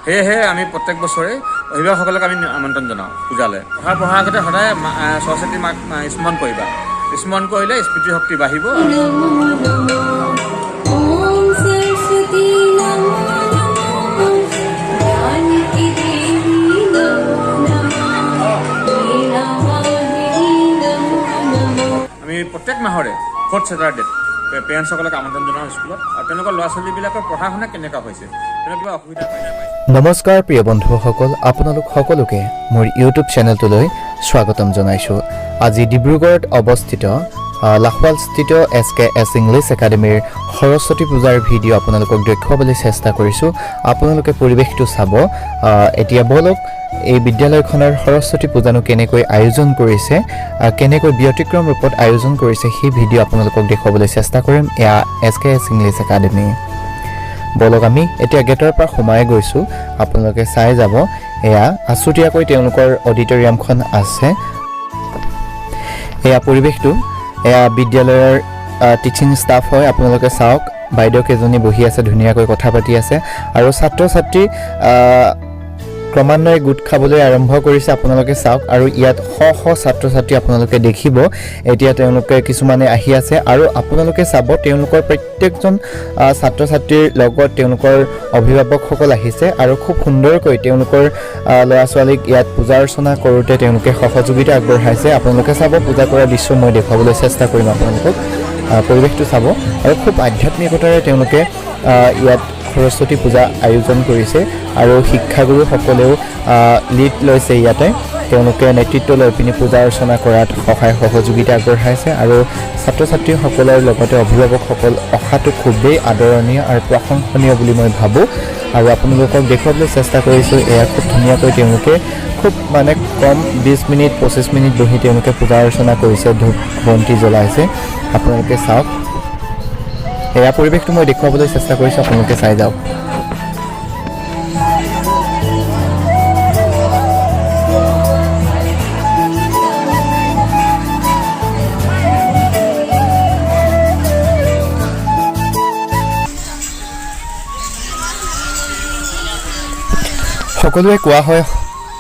সেয়েহে আমি প্ৰত্যেক বছৰে অভিভাৱকসকলক আমি আমন্ত্ৰণ জনাওঁ পূজালৈ। পঢ়া পঢ়াৰ আগতে সদায় সৰস্বতী মাক স্মৰণ কৰিবা। স্মৰণ কৰিলে স্মৃতিশক্তি বাঢ়িব। ॐ सरस्वती नमो नमः, ज्ञानकी देवी नमो नमः, वीणावाहिनी नमो नमः। আমি প্ৰত্যেক মাহৰে ফ'ৰ্থ ছেটাৰডেত পেৰেণ্টছসকলক আমন্ত্ৰণ জনাওঁ স্কুলত আৰু তেওঁলোকৰ ল'ৰা ছোৱালীবিলাকৰ পঢ়া শুনা কেনেকুৱা হৈছে, তেওঁলোকৰ কিবা অসুবিধা পাইছে। নমস্কাৰ প্ৰিয় বন্ধুসকল, আপোনালোক সকলোকে মোৰ ইউটিউব চেনেলটোলৈ স্বাগতম জনাইছোঁ। আজি ডিব্ৰুগড়ত অৱস্থিত লাখোৱালস্থিত এছ কে এছ ইংলিছ একাডেমীৰ সৰস্বতী পূজাৰ ভিডিঅ' আপোনালোকক দেখুৱাবলৈ চেষ্টা কৰিছোঁ। আপোনালোকে পৰিৱেশটো চাব। এতিয়া ব'লক, এই বিদ্যালয়খনৰ সৰস্বতী পূজানো কেনেকৈ আয়োজন কৰিছে, কেনেকৈ ব্যতিক্ৰম ৰূপত আয়োজন কৰিছে, সেই ভিডিঅ' আপোনালোকক দেখুৱাবলৈ চেষ্টা কৰিম। এয়া এছ কে এছ ইংলিছ একাডেমী। ব'লক, আমি এতিয়া গেটৰ পৰা সোমাই গৈছোঁ। আপোনালোকে চাই যাব। এয়া আছুতীয়াকৈ তেওঁলোকৰ অডিটৰিয়ামখন আছে। এয়া পৰিৱেশটো। এয়া বিদ্যালয়ৰ টিচিং ষ্টাফ হয়। আপোনালোকে চাওক, বাইদেউ কেইজনী বহি আছে, ধুনীয়াকৈ কথা পাতি আছে আৰু ছাত্ৰ ছাত্ৰী ক্ৰমান্বয়ে গোট খাবলৈ আৰম্ভ কৰিছে। আপোনালোকে চাওক, আৰু ইয়াত শ শ ছাত্ৰ ছাত্ৰী আপোনালোকে দেখিব। এতিয়া তেওঁলোকে কিছুমানে আহি আছে আৰু আপোনালোকে চাব, তেওঁলোকৰ প্ৰত্যেকজন ছাত্ৰ ছাত্ৰীৰ লগত তেওঁলোকৰ অভিভাৱকসকল আহিছে আৰু খুব সুন্দৰকৈ তেওঁলোকৰ ল'ৰা ছোৱালীক ইয়াত পূজা অৰ্চনা কৰোঁতে তেওঁলোকে সহযোগিতা আগবঢ়াইছে। আপোনালোকে চাব, পূজা কৰা দৃশ্য মই দেখুৱাবলৈ চেষ্টা কৰিম আপোনালোকক। পৰিৱেশটো চাব আৰু খুব আধ্যাত্মিকতাৰে তেওঁলোকে ইয়াত সৰস্বতী পূজা আয়োজন কৰিছে আৰু শিক্ষাগুৰুসকলেও লিড লৈছে ইয়াতে। তেওঁলোকে নেতৃত্ব লৈ পিনি পূজা অৰ্চনা কৰাত সহায় সহযোগিতা আগবঢ়াইছে আৰু ছাত্ৰ ছাত্ৰীসকলৰ লগতে অভিভাৱকসকল অহাটো খুবেই আদৰণীয় আৰু প্ৰশংসনীয় বুলি মই ভাবোঁ আৰু আপোনালোকক দেখুৱাবলৈ চেষ্টা কৰিছোঁ। এয়া খুব ধুনীয়াকৈ তেওঁলোকে খুব মানে কম 20 মিনিট, 25 মিনিট বহি তেওঁলোকে পূজা অৰ্চনা কৰিছে, ধূপ বন্তি জ্বলাইছে। আপোনালোকে চাওক, এয়া পৰিৱেশটো মই দেখুৱাবলৈ চেষ্টা কৰিছোঁ। আপোনালোকে চাই যাওক। সকলোৱে কোৱা হয়,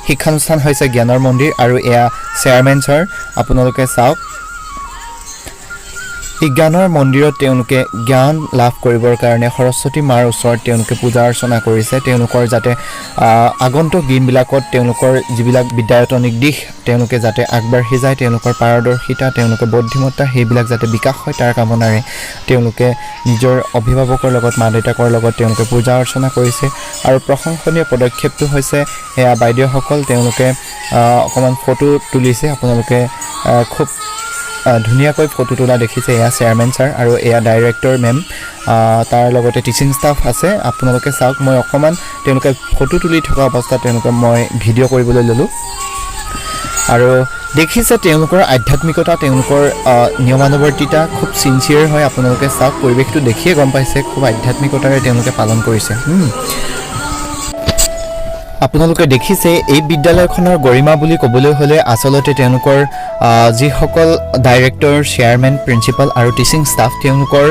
শিক্ষানুষ্ঠান হৈছে জ্ঞানৰ মন্দিৰ আৰু এয়া চেয়াৰমেন ছাৰ। আপোনালোকে চাওক, এই জ্ঞানৰ মন্দিৰত তেওঁলোকে জ্ঞান লাভ কৰিবৰ কাৰণে সৰস্বতী মাৰ ওচৰত তেওঁলোকে পূজা অৰ্চনা কৰিছে। তেওঁলোকৰ যাতে আগন্তুক দিনবিলাকত তেওঁলোকৰ যিবিলাক বিদ্যায়তনিক দিশ, তেওঁলোকে যাতে আগবাঢ়ি যায়, তেওঁলোকৰ পাৰদৰ্শিতা, তেওঁলোকৰ বুদ্ধিমত্তা, সেইবিলাক যাতে বিকাশ হয়, তাৰ কামনাৰে তেওঁলোকে নিজৰ অভিভাৱকৰ লগত, মা দেউতাকৰ লগত তেওঁলোকে পূজা অৰ্চনা কৰিছে। আৰু প্ৰশংসনীয় পদক্ষেপটো হৈছে এয়া, বাইদেউসকল তেওঁলোকে অকণমান ফটো তুলিছে। আপোনালোকে খুব ধুনীয়াকৈ ফটো তোলা দেখিছে। এয়া চেয়াৰমেন ছাৰ আৰু এয়া ডাইৰেক্টৰ মেম, তাৰ লগতে টিচিং ষ্টাফ আছে। আপোনালোকে চাওক, মই অকণমান তেওঁলোকে ফটো তুলি থকা অৱস্থাত তেওঁলোকে মই ভিডিঅ' কৰিবলৈ ল'লোঁ আৰু দেখিছে, তেওঁলোকৰ আধ্যাত্মিকতা, তেওঁলোকৰ নিয়মানুৱৰ্তিতা খুব চিনচিয়াৰ হয়। আপোনালোকে চাওক, পৰিৱেশটো দেখিয়ে গম পাইছে, খুব আধ্যাত্মিকতাৰে তেওঁলোকে পালন কৰিছে। আপোনালোকে দেখিছে, এই বিদ্যালয়খনৰ গৰিমা বুলি ক'বলৈ হ'লে আচলতে তেওঁলোকৰ যিসকল ডাইৰেক্টৰ, চেয়াৰমেন, প্ৰিন্সিপাল আৰু টিচিং ষ্টাফ, তেওঁলোকৰ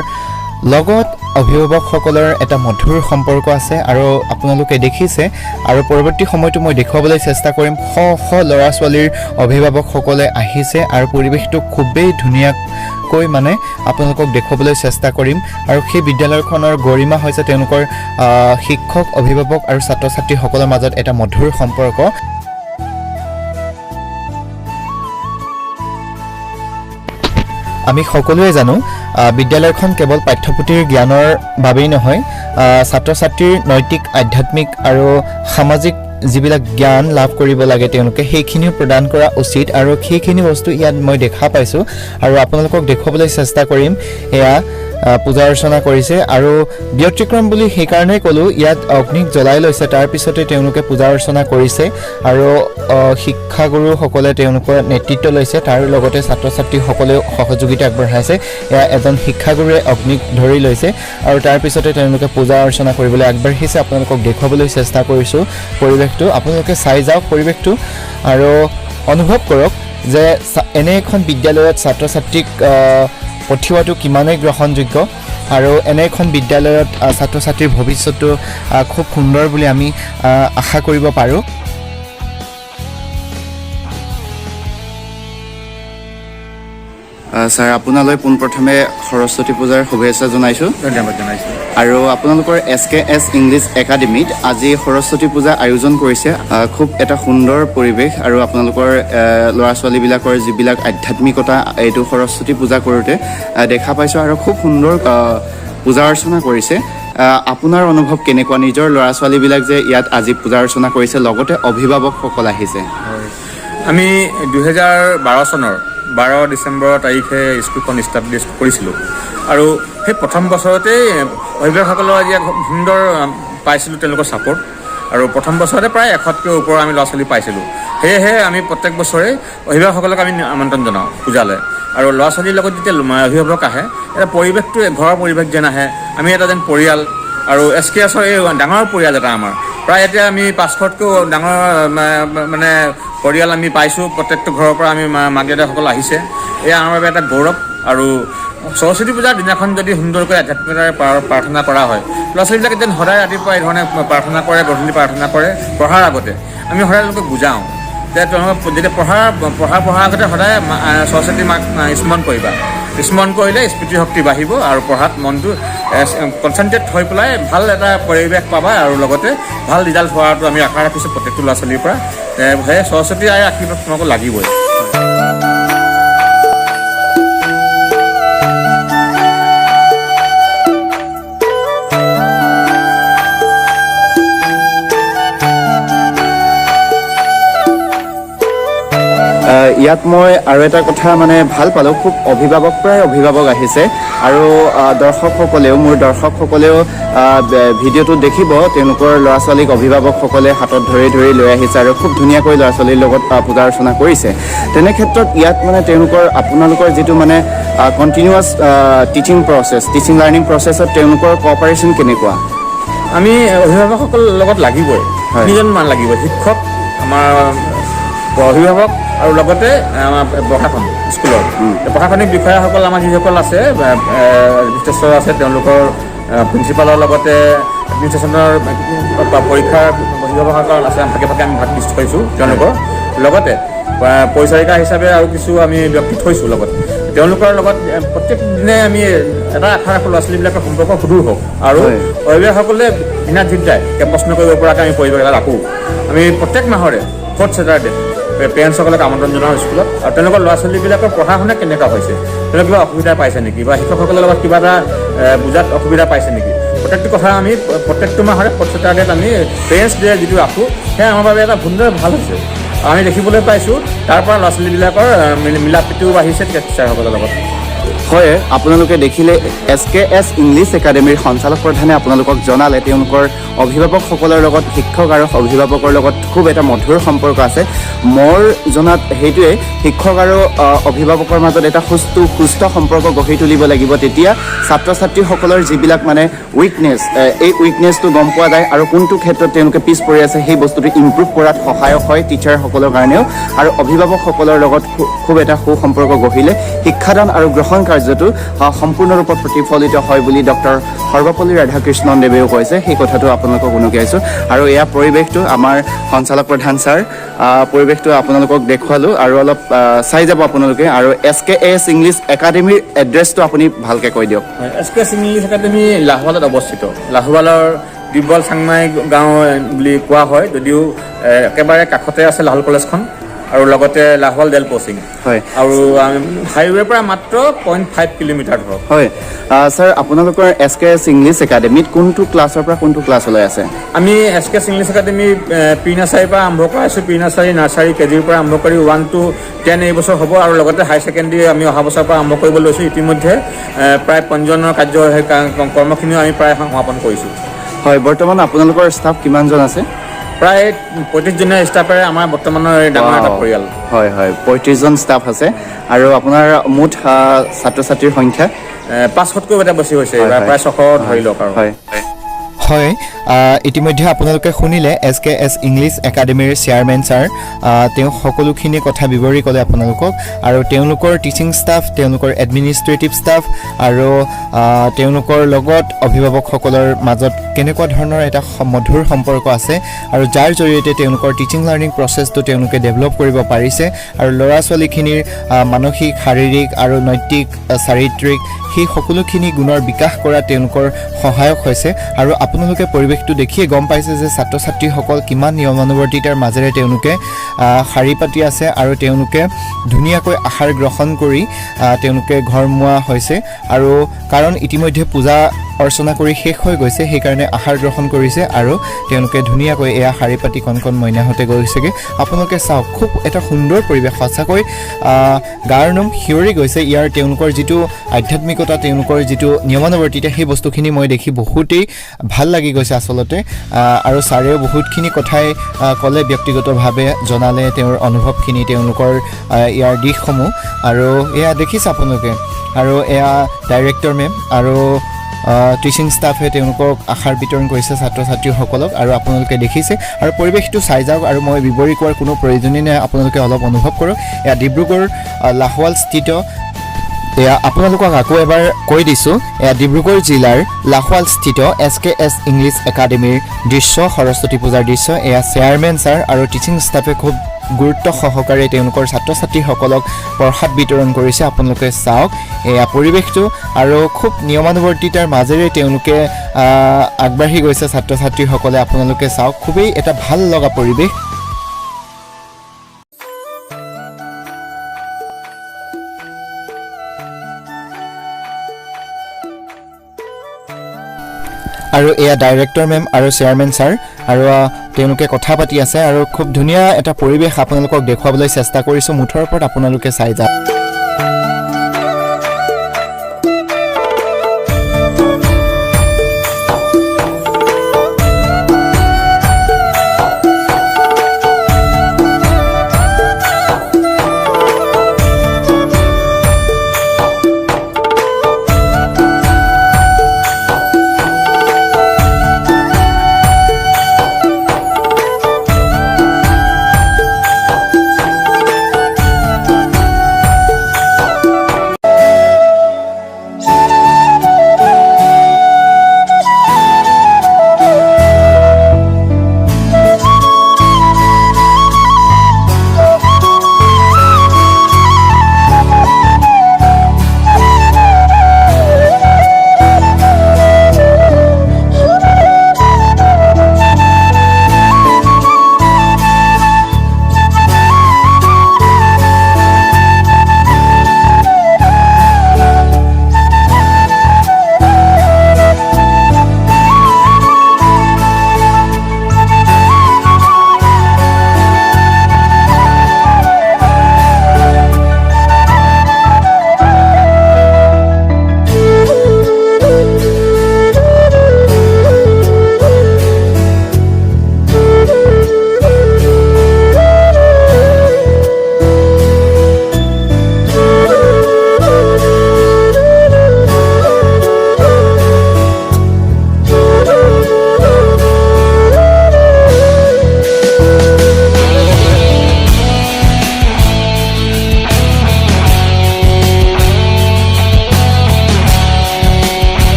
লগত অভিভাৱকসকলৰ এটা মধুৰ সম্পৰ্ক আছে। আৰু আপোনালোকে দেখিছে আৰু পৰৱৰ্তী সময়তো মই দেখুৱাবলৈ চেষ্টা কৰিম, শ শ ল'ৰা ছোৱালীৰ অভিভাৱকসকলে আহিছে আৰু পৰিৱেশটো খুবেই ধুনীয়াকৈ মানে আপোনালোকক দেখুৱাবলৈ চেষ্টা কৰিম। আৰু সেই বিদ্যালয়খনৰ গৰিমা হৈছে তেওঁলোকৰ শিক্ষক, অভিভাৱক আৰু ছাত্ৰ ছাত্ৰীসকলৰ মাজত এটা মধুৰ সম্পৰ্ক। আমি সকলোৱে জানো, বিদ্যালয়খন কেৱল পাঠ্যপুথিৰ জ্ঞানৰ বাবেই নহয়, ছাত্ৰ ছাত্ৰীৰ নৈতিক, আধ্যাত্মিক আৰু সামাজিক যিবিলাক জ্ঞান লাভ কৰিব লাগে, তেওঁলোকে সেইখিনিও প্ৰদান কৰা উচিত। আৰু সেইখিনি বস্তু ইয়াত মই দেখা পাইছোঁ আৰু আপোনালোকক দেখুৱাবলৈ চেষ্টা কৰিম। এয়া পূজা অৰ্চনা কৰিছে আৰু ব্যতিক্ৰম বুলি সেইকাৰণেই ক'লোঁ, ইয়াত অগ্নিক জ্বলাই লৈছে, তাৰপিছতে তেওঁলোকে পূজা অৰ্চনা কৰিছে আৰু শিক্ষাগুৰুসকলে তেওঁলোকৰ নেতৃত্ব লৈছে, তাৰ লগতে ছাত্ৰ ছাত্ৰীসকলেও সহযোগিতা আগবঢ়াইছে। এয়া এজন শিক্ষাগুৰুৱে অগ্নিক ধৰি লৈছে আৰু তাৰপিছতে তেওঁলোকে পূজা অৰ্চনা কৰিবলৈ আগবাঢ়িছে। আপোনালোকক দেখুৱাবলৈ চেষ্টা কৰিছোঁ পৰিৱেশটো। আপোনালোকে চাই যাওক পৰিৱেশটো আৰু অনুভৱ কৰক যে এনে এখন বিদ্যালয়ত ছাত্ৰ ছাত্ৰীক পঠিওৱাটো কিমানেই গ্ৰহণযোগ্য। আৰু এনে এখন বিদ্যালয়ত ছাত্ৰ ছাত্ৰীৰ ভৱিষ্যতটো খুব সুন্দৰ বুলি আমি আশা কৰিব পাৰোঁ। ছাৰ, আপোনালৈ পোনপ্ৰথমে সৰস্বতী পূজাৰ শুভেচ্ছা জনাইছোঁ। ধন্যবাদ জনাইছোঁ। আৰু আপোনালোকৰ এছ কে এছ ইংলিছ একাডেমীত আজি সৰস্বতী পূজা আয়োজন কৰিছে। খুব এটা সুন্দৰ পৰিৱেশ আৰু আপোনালোকৰ ল'ৰা ছোৱালীবিলাকৰ যিবিলাক আধ্যাত্মিকতা, এইটো সৰস্বতী পূজা কৰোঁতে দেখা পাইছোঁ আৰু খুব সুন্দৰ পূজা অৰ্চনা কৰিছে। আপোনাৰ অনুভৱ কেনেকুৱা, নিজৰ ল'ৰা ছোৱালীবিলাক যে ইয়াত আজি পূজা অৰ্চনা কৰিছে, লগতে অভিভাৱকসকল আহিছে? আমি 2012 চনৰ 12 ডিচেম্বৰ তাৰিখে স্কুলখন ইষ্টাব্লিছ কৰিছিলোঁ আৰু সেই প্ৰথম বছৰতেই অভিভাৱকসকলৰ আজি এক সুন্দৰ পাইছিলোঁ তেওঁলোকৰ ছাপৰ্ট আৰু প্ৰথম বছৰতে প্ৰায় 100তকৈ ওপৰ আমি ল'ৰা ছোৱালী পাইছিলোঁ। সেয়েহে আমি প্ৰত্যেক বছৰে অভিভাৱকসকলক আমি আমন্ত্ৰণ জনাওঁ পূজালৈ আৰু ল'ৰা ছোৱালীৰ লগত যেতিয়া অভিভাৱক আহে, এটা পৰিৱেশটো ঘৰৰ পৰিৱেশ যেন আহে। আমি এটা যেন পৰিয়াল আৰু এছ কে এছৰ এই ডাঙৰ পৰিয়াল এটা আমাৰ। প্ৰায় এতিয়া আমি 500তকৈও ডাঙৰ মানে পৰিয়াল আমি পাইছোঁ। প্ৰত্যেকটো ঘৰৰ পৰা আমি মাক দেউতাকসকল আহিছে। এয়া আমাৰ বাবে এটা গৌৰৱ। আৰু সৰস্বতী পূজাৰ দিনাখন যদি সুন্দৰকৈ আধ্যাত্মিকতাৰে প্ৰাৰ্থনা কৰা হয়, ল'ৰা ছোৱালীবিলাকে যেন সদায় ৰাতিপুৱা এই ধৰণে প্ৰাৰ্থনা কৰে, গধূলি প্ৰাৰ্থনা কৰে। পঢ়াৰ আগতে আমি সদায় তেওঁলোকক বুজাওঁ যে তেওঁলোকক যেতিয়া পঢ়াৰ আগতে সদায় সৰস্বতী মাক স্মৰণ কৰিবা। স্মৰণ কৰিলে স্মৃতিশক্তি বাঢ়িব আৰু পঢ়াত মনটো কনচেনট্ৰেট হৈ পেলাই ভাল এটা পৰিৱেশ পাবা আৰু লগতে ভাল ৰিজাল্ট হোৱাটো আমি আশা ৰাখিছোঁ প্ৰত্যেকটো ল'ৰা ছোৱালীৰ পৰা। সেয়ে সৰস্বতী আইৰ আশীৰ্বাদ তোমালোকক লাগিবই। ইয়াত মই আৰু এটা কথা মানে ভাল পালোঁ, খুব অভিভাৱক, প্ৰায় অভিভাৱক আহিছে আৰু দৰ্শকসকলেও, মোৰ দৰ্শকসকলেও ভিডিঅ'টো দেখিব, তেওঁলোকৰ ল'ৰা ছোৱালীক অভিভাৱকসকলে হাতত ধৰি ধৰি লৈ আহিছে আৰু খুব ধুনীয়াকৈ ল'ৰা ছোৱালীৰ লগত পূজা অৰ্চনা কৰিছে। তেনে ক্ষেত্ৰত ইয়াত মানে তেওঁলোকৰ, আপোনালোকৰ যিটো মানে continuous teaching process, teaching learning প্ৰচেছত তেওঁলোকৰ কপাৰেশ্যন কেনেকুৱা? আমি অভিভাৱকসকলৰ লগত লাগিবই। তিনিজনমান লাগিব, শিক্ষক, আমাৰ অভিভাৱক আৰু লগতে আমাৰ প্ৰশাসন, স্কুলৰ প্ৰশাসনিক বিষয়াসকল। আমাৰ যিসকল আছে, এডমিনিষ্ট্ৰেশ্যন আছে, তেওঁলোকৰ প্ৰিন্সিপালৰ লগতে এডমিনিষ্ট্ৰেশ্যনৰ পৰীক্ষাৰ অভিভাৱকসকল আছে। ভাগে ভাগে আমি ভাগ দি থৈছোঁ। তেওঁলোকৰ লগতে পৰিচাৰিকা হিচাপে আৰু কিছু আমি ব্যক্তি থৈছোঁ লগত। তেওঁলোকৰ লগত প্ৰত্যেক দিনে আমি এটা আশা ৰাখোঁ, ল'ৰা ছোৱালীবিলাকৰ সম্পৰ্ক সুদূৰ হওক আৰু অভিভাৱকসকলে বিনা দ্বিধাই প্ৰশ্ন কৰিব পৰাকৈ আমি পৰিৱেশ এটা ৰাখোঁ। আমি প্ৰত্যেক মাহৰে ফ'ৰ্থ ছেটাৰডে পেৰেণ্টছসকলক আমন্ত্ৰণ জনাওঁ স্কুলত আৰু তেওঁলোকৰ ল'ৰা ছোৱালীবিলাকৰ পঢ়া শুনা কেনেকুৱা হৈছে, তেওঁলোকে কিবা অসুবিধা পাইছে নেকি বা শিক্ষকসকলৰ লগত কিবা এটা বুজাত অসুবিধা পাইছে নেকি, প্ৰত্যেকটো কথা আমি প্ৰত্যেকটো মাহৰে ফ'ৰ্থ ছেটাৰডেত আমি পেৰেণ্টছ ডে যিটো ৰাখোঁ, সেয়া আমাৰ বাবে এটা সুন্দৰ ভাল হৈছে। আমি দেখিবলৈ পাইছোঁ তাৰ পৰা ল'ৰা ছোৱালীবিলাকৰ মিলা প্ৰীতিও বাঢ়িছে টিচাৰসকলৰ লগত। হয়, আপোনালোকে দেখিলে এছ কে এছ ইংলিছ একাডেমীৰ সঞ্চালক প্ৰধানে আপোনালোকক জনালে, তেওঁলোকৰ অভিভাৱকসকলৰ লগত, শিক্ষক আৰু অভিভাৱকৰ লগত খুব এটা মধুৰ সম্পৰ্ক আছে। মোৰ জনাত সেইটোৱে, শিক্ষক আৰু অভিভাৱকৰ মাজত এটা সুস্থ সম্পৰ্ক গঢ়ি তুলিব লাগিব। তেতিয়া ছাত্ৰ ছাত্ৰীসকলৰ যিবিলাক মানে উইকনেছ, এই উইকনেছটো গম পোৱা যায় আৰু কোনটো ক্ষেত্ৰত তেওঁলোকে পিছ পৰি আছে, সেই বস্তুটো ইম্প্ৰুভ কৰাত সহায়ক হয় টিচাৰসকলৰ কাৰণেও। আৰু অভিভাৱকসকলৰ লগত খুব এটা সুসম্পৰ্ক গঢ়িলে শিক্ষাদান আৰু গ্ৰহণ কাৰ্যটো সম্পূৰ্ণৰূপত প্ৰতিফলিত হয় বুলি ডক্টৰ সৰ্বপল্লী ৰাধাকৃষ্ণন দেৱেও কৈছে। সেই কথাটো আপোনালোকক উনুকিয়াইছোঁ। আৰু এয়া পৰিৱেশটো, আমাৰ সঞ্চালক প্ৰধান ছাৰ, পৰিৱেশটো আপোনালোকক দেখুৱালোঁ আৰু অলপ চাই যাব আপোনালোকে। আৰু এছ কে এছ ইংলিছ একাডেমীৰ এড্ৰেছটো আপুনি ভালকৈ কৈ দিয়ক। এছ কে এছ ইংলিছ একাডেমী লাহোৱালত অৱস্থিত। লাহোৱালৰ দিব্যল চাংমাই গাঁও বুলি কোৱা হয় যদিও একেবাৰে কাষতে আছে লাহোৱাল কলেজখন আৰু লগতে লাহোৱাল ৰেল ক্ৰছিং আৰু হাইৱেৰ পৰা মাত্ৰ 0.5 কিলোমিটাৰ ধৰক। হয় ছাৰ, আপোনালোকৰ এছ কে এছ ইংলিছ একাডেমীত কোনটো ক্লাছৰ পৰা কোনটো ক্লাছলৈ আছে? আমি এছ কে এছ ইংলিছ একাডেমী প্ৰি নাৰ্চাৰীৰ পৰা আৰম্ভ কৰাইছোঁ। প্ৰি নাৰ্চাৰী, নাৰ্চাৰী, কেজিৰ পৰা আৰম্ভ কৰি 1 টু 10 এই বছৰ হ'ব আৰু লগতে হায়াৰ ছেকেণ্ডেৰী আমি অহা বছৰৰ পৰা আৰম্ভ কৰিব লৈছোঁ। ইতিমধ্যে প্ৰায় পঞ্জীয়নৰ কাৰ্য, সেই কৰ্মখিনিও আমি প্ৰায় সমাপন কৰিছোঁ। হয়, বৰ্তমান আপোনালোকৰ ষ্টাফ কিমানজন আছে? প্ৰায় 35জনীয়া ষ্টাফেৰে আমাৰ বৰ্তমানৰ এই ডাঙৰ এটা পৰিয়াল। হয় হয়, 35জন ষ্টাফ আছে। আৰু আপোনাৰ মুঠ ছাত্ৰ ছাত্ৰীৰ সংখ্যা? 500তকৈও এটা বেছি হৈছে এইবাৰ, প্ৰায় 600 ধৰি লওক আৰু। হয়। হয়, ইতিমধ্যে আপোনালোকে শুনিলে এছ কে এছ ইংলিছ একাডেমীৰ চেয়াৰমেন ছাৰ, তেওঁ সকলোখিনি কথা বিৱৰি ক'লে আপোনালোকক আৰু তেওঁলোকৰ টিচিং ষ্টাফ, তেওঁলোকৰ এডমিনিষ্ট্ৰেটিভ ষ্টাফ আৰু তেওঁলোকৰ লগত অভিভাৱকসকলৰ মাজত কেনেকুৱা ধৰণৰ এটা মধুৰ সম্পৰ্ক আছে আৰু যাৰ জৰিয়তে তেওঁলোকৰ টিচিং লাৰ্ণিং প্ৰচেছটো তেওঁলোকে ডেভেলপ কৰিব পাৰিছে আৰু ল'ৰা ছোৱালীখিনিৰ মানসিক, শাৰীৰিক আৰু নৈতিক, চাৰিত্ৰিক সেই সকলোখিনি গুণৰ বিকাশ কৰাত তেওঁলোকৰ সহায়ক হৈছে। আৰু আপোনালোকে পৰিৱেশটো দেখিয়ে গম পাইছে যে ছাত্ৰ ছাত্ৰীসকল কিমান নিয়মানুৱৰ্তিতাৰ মাজেৰে তেওঁলোকে শাৰী পাতি আছে আৰু তেওঁলোকে ধুনীয়াকৈ আহাৰ গ্ৰহণ কৰি তেওঁলোকে ঘৰমুৱা হৈছে। আৰু কাৰণ ইতিমধ্যে পূজা অৰ্চনা কৰি শেষ হৈ গৈছে, সেইকাৰণে আহাৰ গ্ৰহণ কৰিছে আৰু তেওঁলোকে ধুনীয়াকৈ এয়া শাৰী পাতি কণ কণ মইনাহঁতে গৈছেগৈ। আপোনালোকে চাওক, খুব এটা সুন্দৰ পৰিৱেশ। সঁচাকৈ গাৰ নোম শিয়ৰি গৈছে। ইয়াৰ তেওঁলোকৰ যিটো আধ্যাত্মিকতা, তেওঁলোকৰ যিটো নিয়মানুৱৰ্তিতা, সেই বস্তুখিনি মই দেখি বহুতেই ভাল লাগি গৈছে আচলতে। আৰু ছাৰেও বহুতখিনি কথাই ক'লে, ব্যক্তিগতভাৱে জনালে তেওঁৰ অনুভৱখিনি, তেওঁলোকৰ ইয়াৰ দিশসমূহ। আৰু এয়া দেখিছে আপোনালোকে আৰু এয়া ডাইৰেক্টৰ মেম আৰু টিচিং ষ্টাফে তেওঁলোকক আহাৰ বিতৰণ কৰিছে ছাত্ৰ ছাত্ৰীসকলক। আৰু আপোনালোকে দেখিছে আৰু পৰিৱেশটো চাই যাওক আৰু মই বিৱৰি কোৱাৰ কোনো প্ৰয়োজনেই নাই, আপোনালোকে অলপ অনুভৱ কৰক। এয়া ডিব্ৰুগড় লাহোৱালস্থিত, এয়া আপোনালোকক আকৌ এবাৰ কৈ দিছোঁ, এয়া ডিব্ৰুগড় জিলাৰ লাহোৱালস্থিত এছ কে এছ ইংলিছ একাডেমীৰ দৃশ্য, সৰস্বতী পূজাৰ দৃশ্য। এয়া চেয়াৰমেন ছাৰ আৰু টিচিং ষ্টাফে খুব গুৰুত্ব সহকাৰে তেওঁলোকৰ ছাত্ৰ ছাত্ৰীসকলক প্ৰসাদ বিতৰণ কৰিছে। আপোনালোকে চাওক এয়া পৰিৱেশটো আৰু খুব নিয়মানুৱৰ্তিতাৰ মাজেৰে তেওঁলোকে আগবাঢ়ি গৈছে ছাত্ৰ ছাত্ৰীসকলে। আপোনালোকে চাওক, খুবেই এটা ভাল লগা পৰিৱেশ। আৰু এয়া ডাইৰেক্টৰ মেম আৰু চেয়াৰমেন ছাৰ আৰু তেওঁলোকে কথা পাতি আছে আৰু খুব ধুনীয়া এটা পৰিৱেশ আপোনালোকক দেখুৱাবলৈ চেষ্টা কৰিছোঁ। মুঠৰ ওপৰত আপোনালোকে চাই যাওক।